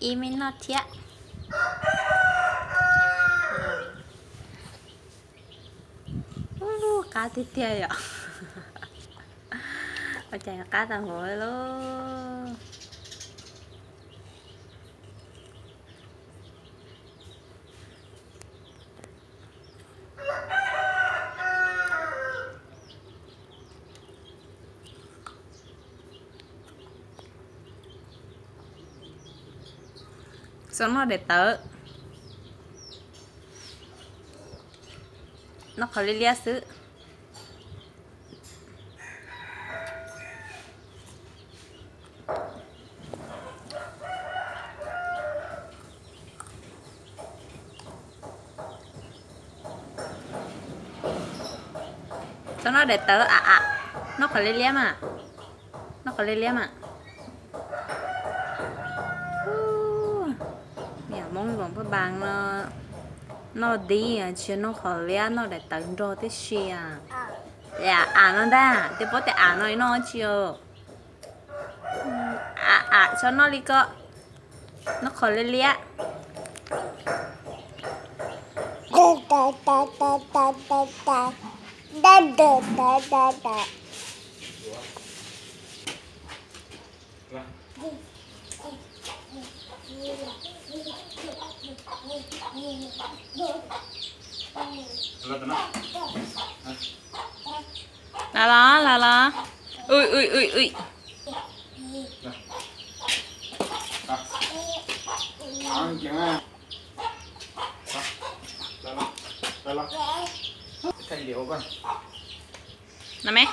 Ib me noj thiab. Ub, qab tiag tiag yom. Ua cas qab tag npaum li lauj. Txhob noj daim tawv, noj qhov liab liab xwb. Txhob noj daim tawv a a, noj qhov liab liab mas, noj qhov liab liab mas. Yam Hmoob Npam Phaj Npas no noj dib tsis noj qhov liab, noj daim tawv nrog tib si. A a no ntag, twb paub tias a no noj tsis. A a, txhob noj li ko, noj qhov liab liab. Los los, los los. Ui ui ui ui. No me.